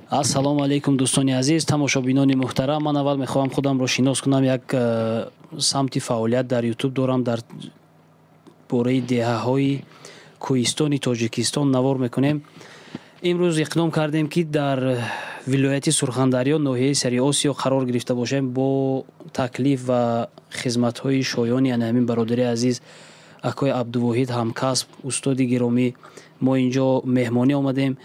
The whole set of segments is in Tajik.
Ассалому алайкум, дӯстони азиз, тамошобинони муҳтарам. Ман аввал мехоҳам худамро шинос кунам. Як самти фаъолият дар Ютуб дорам, дар бораи деҳаҳои кӯҳистони Тоҷикистон навор мекунем. Имрӯз иқдом кардем, ки дар вилояти Сурхандарё, ноҳияи Сариосиё қарор гирифта бошем. Бо таклиф ва хизматҳои шоёни ана ҳамин бародари азиз, акои Абдувоҳид, ҳамкасб, устоди гиромӣ, мо инҷо меҳмонӣ омадем.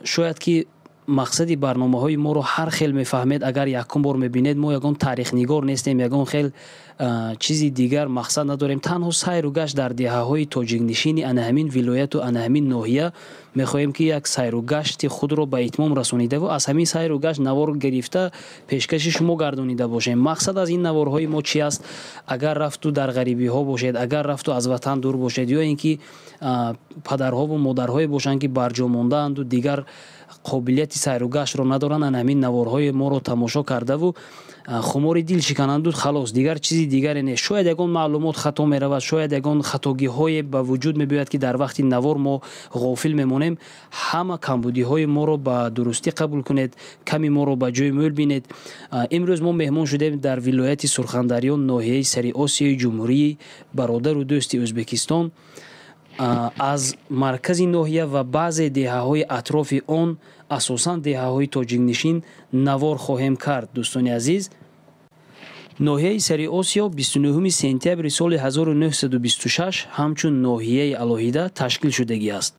Шояд ки мақсади барномаҳои моро ҳар хел мефаҳмед. Агар якум бор мебинед, мо ягон таърихнигор нестем, ягон хел чизи дигар мақсад надорем. Танҳо сайру гашт дар деҳаҳои тоҷикнишини ана ҳамин вилояту ана ҳамин ноҳия. Мехоҳем, ки як сайру гашти худро ба итмом расонидаву аз ҳамин сайру гашт навор гирифта, пешкаши шумо гардонида бошем. Мақсад аз ин наворҳои мо чи аст? Агар рафту дар ғарибиҳо бошед, агар рафту аз ватан дур бошед, ё ин ки падарҳову модарҳое бошанд, ки барҷо мондаанду дигар қобилияти сайру гаштро надоранд, ана ҳамин наворҳои моро тамошо кардаву хумори дил шикананду халос, дигар чизи дигаре нест. Шояд ягон маълумот хато меравад, шояд ягон хатогиҳое ба вуҷуд мебиёяд, ки дар вақти навор мо ғофил мемонем. Ҳама камбудиҳои моро ба дурустӣ қабул кунед, ками моро ба ҷои мӯл бинед. Имрӯз мо меҳмон шудем дар вилояти Сурхандарё, ноҳияи Сариосиёи ҷумҳурии бародару дӯсти Ӯзбекистон. Аз маркази ноҳия ва баъзе деҳаҳои атрофи он, асосан деҳаҳои тоҷикнишин, навор хоҳем кард. Дӯстони азиз, ноҳияи Сариосиё 29 сентябри соли 1926 ҳамчун ноҳияи алоҳида ташкил шудагӣ аст.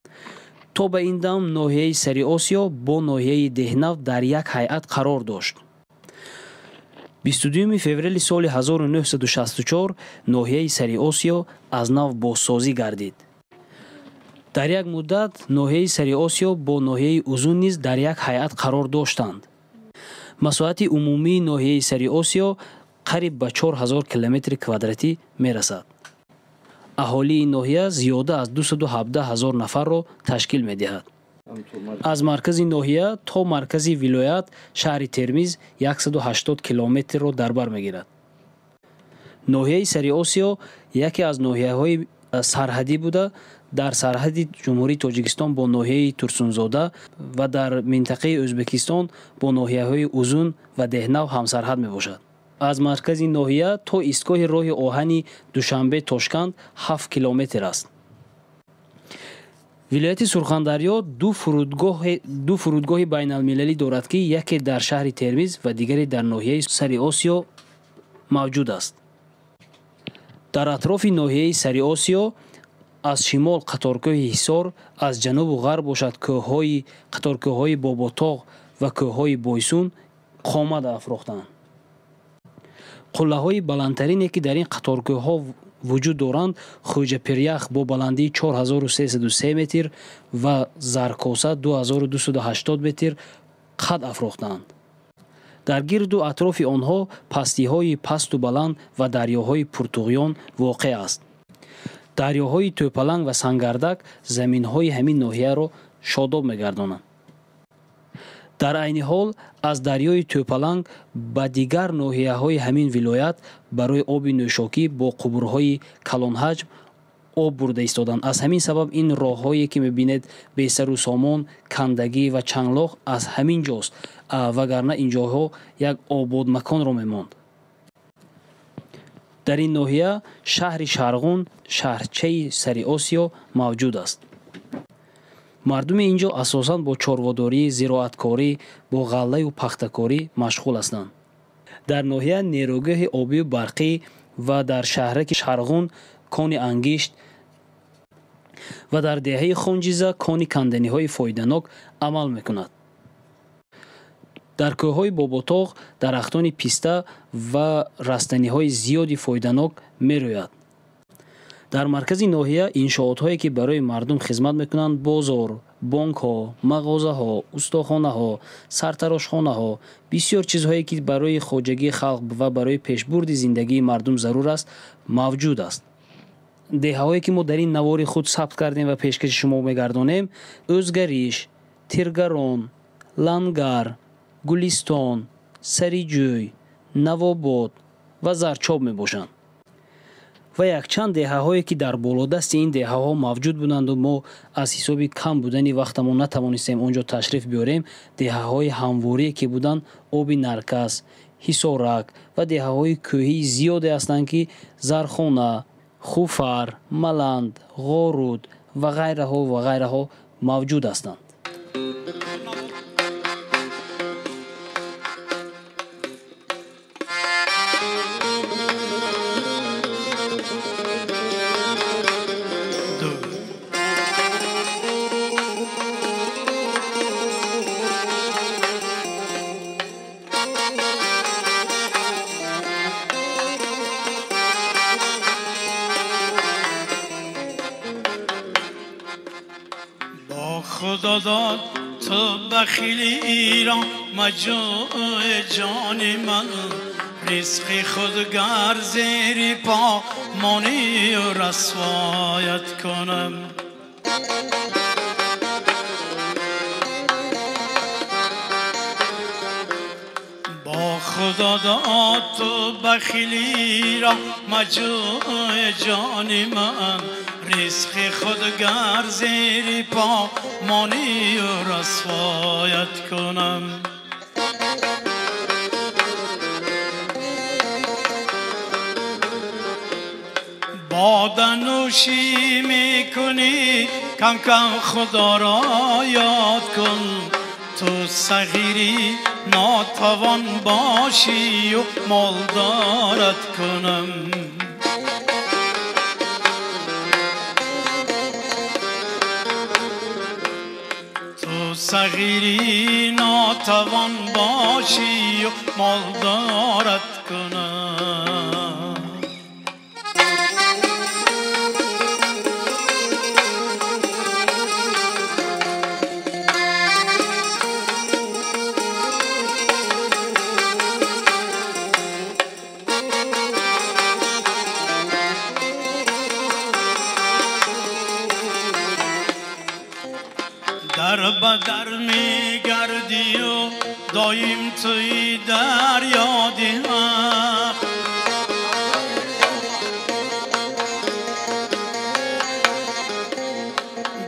То ба ин дам ноҳияи Сариосиё бо ноҳияи Деҳнав дар як ҳайат қарор дошт. 22 феврали соли 1964 ноҳияи Сариосиё аз нав бозсозӣ гардид. Дар як муддат ноҳияи Сариосиё бо ноҳияи Узун низ дар як ҳайат қарор доштанд. Масоҳати умумии ноҳияи Сариосиё қариб ба 4000 километри квадратӣ мерасад. Аҳолии ноҳия зиёда аз 217 ҳазор нафарро ташкил медиҳад. Аз маркази ноҳия то маркази вилоят, шаҳри Термиз, 180 километрро дар бар мегирад. Ноҳияи Сариосиё яке аз ноҳияҳои сарҳадӣ буда, дар сарҳади Ҷумҳурии Тоҷикистон бо ноҳияи Турсунзода ва дар минтақаи Ӯзбекистон бо ноҳияҳои Узун ва Деҳнав ҳамсарҳад мебошад. Аз маркази ноҳия то истгоҳи роҳи оҳани Душанбе Тошканд 7 километр аст. Вилояти Сурхандарё ду фурудгоҳи байналмилалӣ дорад, ки яке дар шаҳри Термиз ва дигаре дар ноҳияи Сариосиё мавҷуд аст. Дар атрофи ноҳияи Сариосиё аз шимол қаторкӯҳи Ҳисор, аз ҷанубу ғарб бошад кӯҳҳои қаторкӯҳҳои Боботоғ ва кӯҳҳои Бойсун қомат афрохтанд. Қуллаҳои баландтарине, ки дар ин қаторкӯҳҳо вуҷуд доранд, Хӯҷапирях бо баландии 4303 метр ва Заркоса 2280 метр қад афрохтаанд. Дар гирду атрофи онҳо пастиҳои пасту баланд ва дарёҳои пуртуғён воқеъ аст. Дарёҳои Тӯпаланг ва Сангардак заминҳои ҳамин ноҳияро шодоб мегардонанд. Дар айни ҳол аз дарёи Тӯпаланг ба дигар ноҳияҳои ҳамин вилоят барои оби нӯшокӣ бо қубурҳои калонҳаҷм об бурда истоданд. Аз ҳамин сабаб ин роҳҳое, ки мебинед, бесару сомон, кандагӣ ва чанглоқ, аз ҳамин ҷост, вагарна ин ҷойҳо як ободмаконро мемонд. Дар ин ноҳия шаҳри Шарғун, шаҳрчаи Сариосиё мавҷуд аст. Мардуми ин ҷо асосан бо чорводорӣ, зироаткорӣ, бо ғаллаю пахтакорӣ машғул ҳастанд. Дар ноҳия нерӯгоҳи обию барқӣ ва дар шаҳраки Шарғун кони ангишт ва дар деҳаи Хонҷиза кони канданиҳои фоиданок амал мекунад. Дар кӯҳҳои Боботоғ дарахтони писта ва растаниҳои зиёди фоиданок мерӯяд. Дар маркази ноҳия иншоотҳое, ки барои мардум хизмат мекунанд, бозор, бонкҳо, мағозаҳо, устохонаҳо, сартарошхонаҳо, бисёр чизҳое, ки барои хоҷагии халқ ва барои пешбурди зиндагии мардум зарур аст, мавҷуд аст. Деҳаҳое, ки мо дар ин навори худ сабт кардем ва пешкаши шумо мегардонем, Ӯзгариш, Тиргарон, Лангар, Гулистон, Сариҷӯй, Навобод ва Зарчоб мебошанд. Ва якчанд деҳаҳое, ки дар болодасти ин деҳаҳо мавҷуд буданду мо аз ҳисоби кам будани вақтамон натавонистем он ҷо ташриф биёрем, деҳаҳои ҳамворие ки буданд, Оби Наркас, Ҳисорак ва деҳаҳои кӯҳии зиёде ҳастанд, ки Зархона, Хуфар, Маланд, Ғоруд ва ғайраҳо ва ғайраҳо мавҷуд ҳастанд. خدا داد تو بخیلی را مجوع جان من، رزق خود گر زیر پا مانی و رسوایت کنم. با خدا داد تو بخیلی را مجوع جان من، رزق خود گر زیر پا مانی و رسوایت کنم. باده نوشی میکنی کم کم خدا را یاد کن، تو صغیری ناتوان باشی و مالدارت کنم. تو صغیری ناتوان باشی و مالدارت کنم. در بدر می گردی و دایم توی در یادی حق،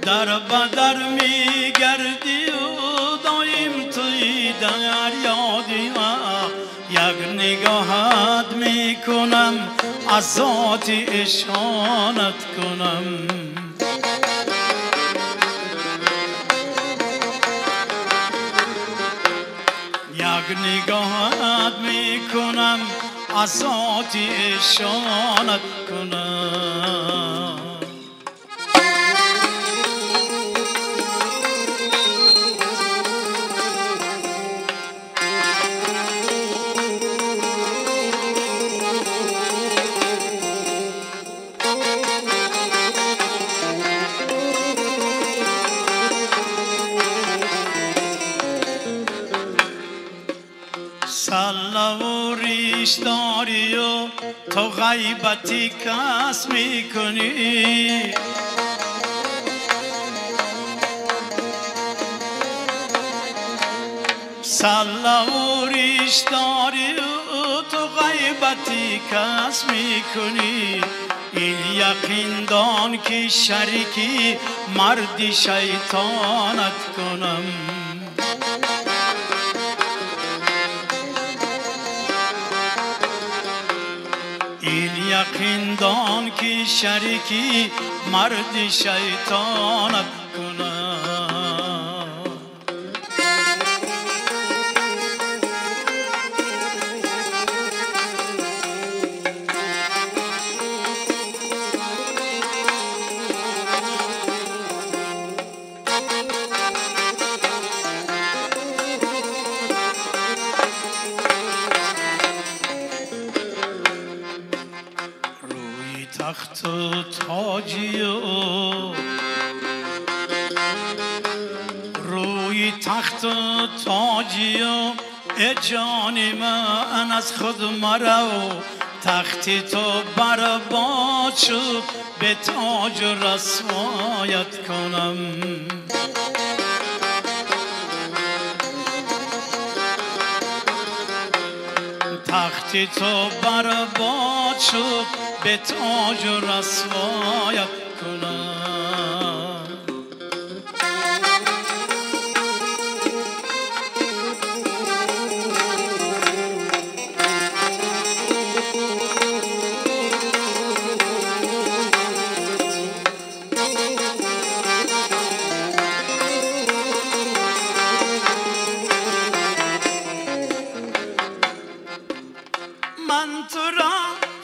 در بدر می گردی و دایم توی در یادی حق. یک نگاهت می کنم از ذات اشانت کنم. یک نگاهت میکنم از ذات اشانت کنم. سله و ریش داری و تو غیبتی کس میکنی، سله و ریش داری و تو غیبتی کس میکنی. این یقین دان که شریکی مردی شیطانت کنم. این یقین دان که شریکی مرد شیطانت کنم. تخت و تاجی و روی تخت و تاجی و ای جان من از خود مرو، تخت تو برباد شد به تاج رسوایت کنم. تخت تو برباد شد به تاج و رسوایت کنم. من تو را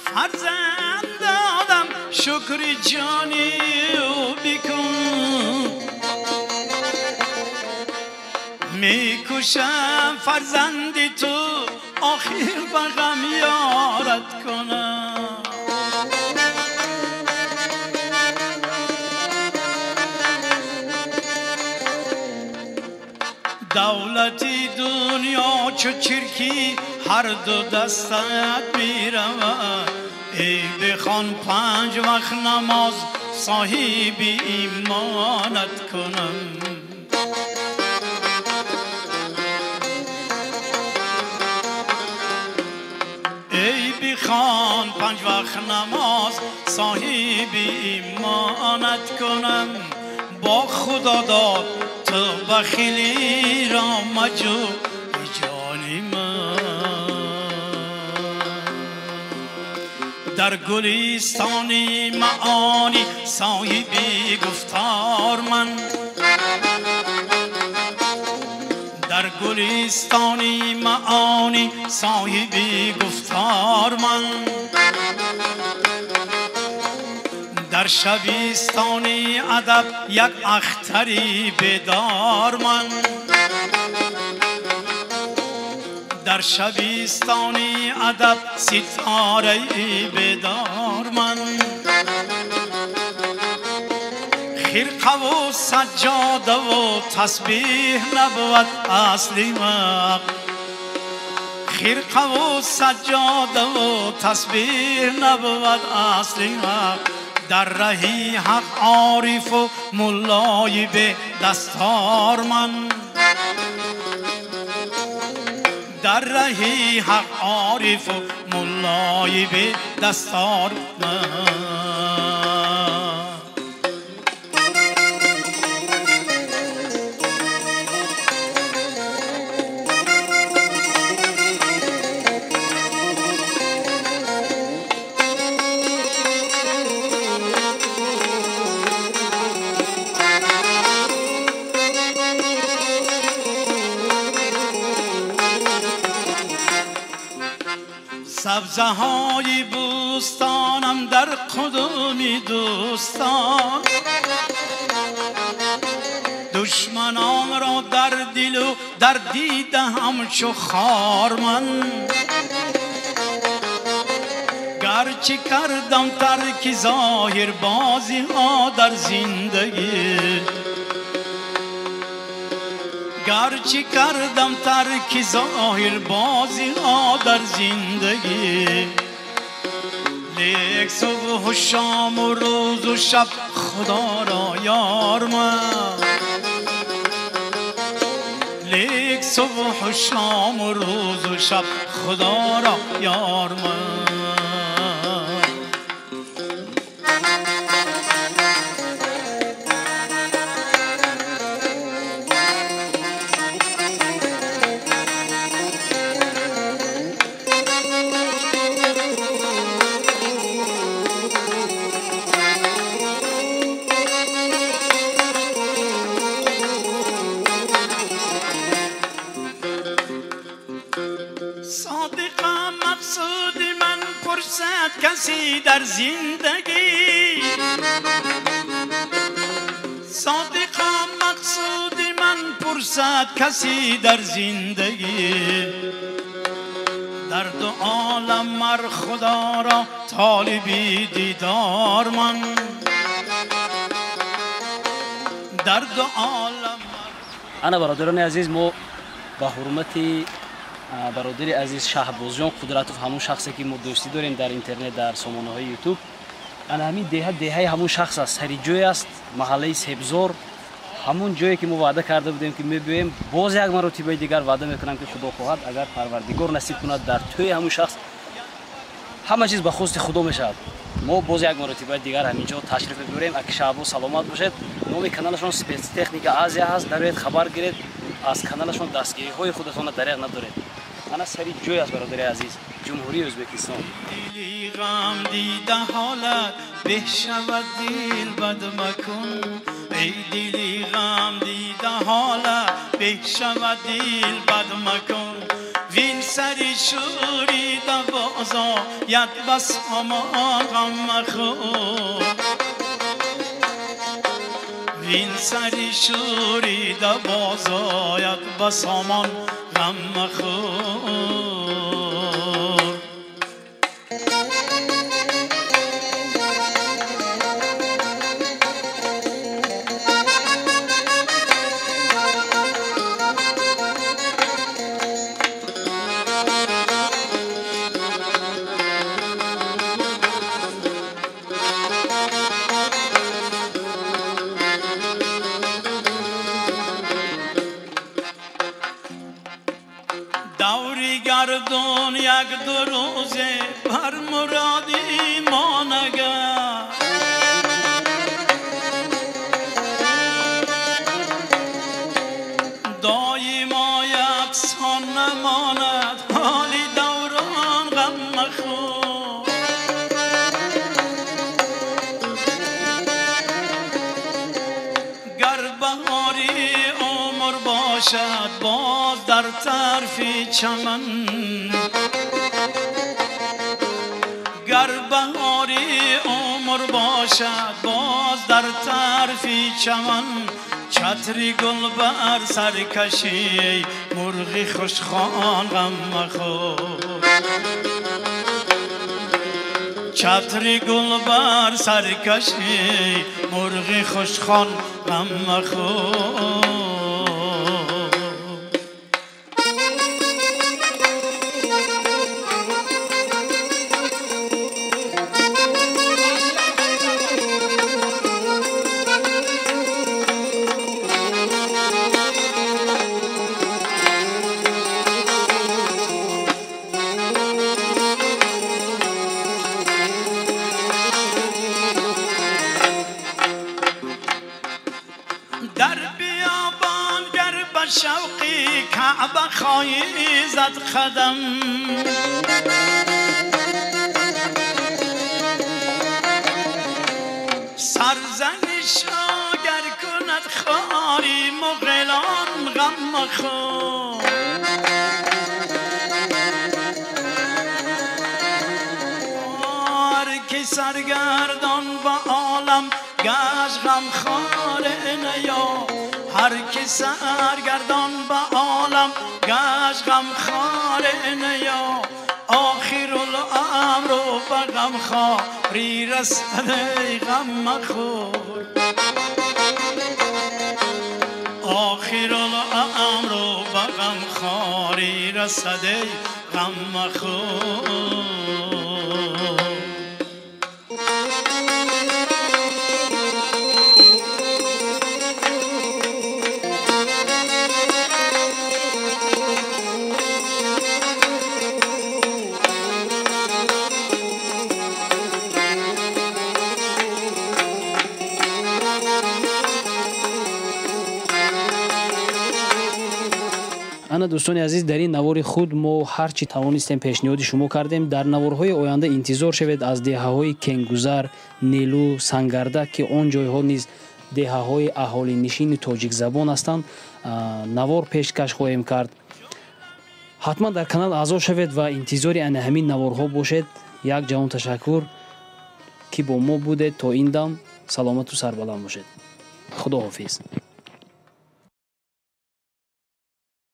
فرزند دادم، شکر جانی او بکن. میکشم فرزند تو، آخر به غم یارت کنم. دولتی دنیا چو چرکی هر دو دستت میرود. ای بخوان 5 وقت نماز، صاحب ایمانت کنم. ای بخوان 5 وقت نماز، صاحب ایمانت کنم. با خدا داد تو بخیلی را مجو جانی من. در گلستانی معانی صاحبی گفتار من، در گلستانی معانی صاحبی گفتار من. در شبستانی ادب یک اختری بیدار من، در شبستانی ادب ستاره بیدار من. خرقه و سجاده و تسبیح نبود اصل حق، خرقه و سجاده و تسبیح نبود اصل حق. در رهی حق عارف و ملای به دستار من، در رهی حق عارف و ملای به دستار من. سبزه های بوستانم در قدم دوستان، دشمنان را در دل و در دیده همچو خار من. گرچه کردم ترک ظاهر بازی ها در زندگی، گرچه کردم ترک ظاهر بازی ها در زندگی. لیک صبح و شام و روز و شب خدا را یار من، لیک صبح و شام و روز و شب خدا را یار من. کسی در زندگی، صادقا مقصود من پرسد کسی در زندگی. در دو عالم مر خدا را طالبی دیدار من، در دو عالم. انا برادران عزیز، ما به حرمت برادر عزیز شهبازجان قدرتов، ҳамон шахсе ки мо дӯстӣ дорем дар интернет, дар сомонаҳои ютуб, ана ҳамин деҳа деҳаи ҳамон шахс аст, сари ҷой аст, маҳаллаи Себзор, ҳамон ҷое ки мо ваъда карда будем ки мебиёем. Боз як маротибаи дигар ваъда мекунам ки худо хоҳад, агар парвардигор насиб кунад, дар тӯи ҳамон шахс Ҳама чиз ба хости Худо мешавад. Мо боз як маротиба дигар ҳаминҷо ташриф мебарем. Аки Шаҳбоз саломат бошед. Номи каналашон Спецтехника Азия ҳаст. Дароед, хабар гиред аз каналашон, дастгириҳои худатонро дариғ надоред. Ана сари ҷой аст, бародари азиз, Ҷумҳурии Ӯзбекистон. Дили ғам дида ҳолат беҳ шавад, дил бад макун. Эй дили ғам дида ҳолат беҳ шавад, дил бад макун. Вин сари шӯрида боз ояд ба сомон, ғам махӯр. Вин сари шӯрида боз ояд ба сомон, ғам махӯр. Даври гардон як ду рӯзе бар муроди мо нагашт. Доимо яксон намонад ҳоли даврон, ғам махӯр. Гар баҳори умр бошад боз дар тарфи чаман, гар баҳори умр бошад боз дар тарфи чаман, чатри гул бар сар кашӣ, мурғи хушхон, ғам махӯр. Чатри гул бар сар кашӣ, мурғи хушхон, ғам махӯр. Дар биёбон гар ба шавқи Каъба хоҳӣ зад қадам, сарзаниш гар кунад хори муғилон, ғам махӯр. Ҳар ки саргардон ба олам гашт, ғамхор наё. Ҳар ки саргардон ба олам гашт, ғамхор наё. Охируламр ба ғамхорӣ расад, эй ғам махӯр. Охируламр ба ғамхорӣ расад, эй ғам махӯр. Ана дӯстони азиз, дар ин навори худ мо ҳар чӣ тавонистем пешниҳоди шумо кардем. Дар наворҳои оянда интизор шавед аз деҳаҳои Кенгузар, Нелу, Сангарда, ки он ҷойҳо низ деҳаҳои аҳолинишини тоҷикзабон ҳастанд, навор пешкаш хоҳем кард. Ҳатман дар канал аъзо шавед ва интизори ана ҳамин наворҳо бошед. Як ҷаҳон ташаккур, ки бо мо будед то ин дам. Саломату сарбаланд бошед. Худо ҳофиз.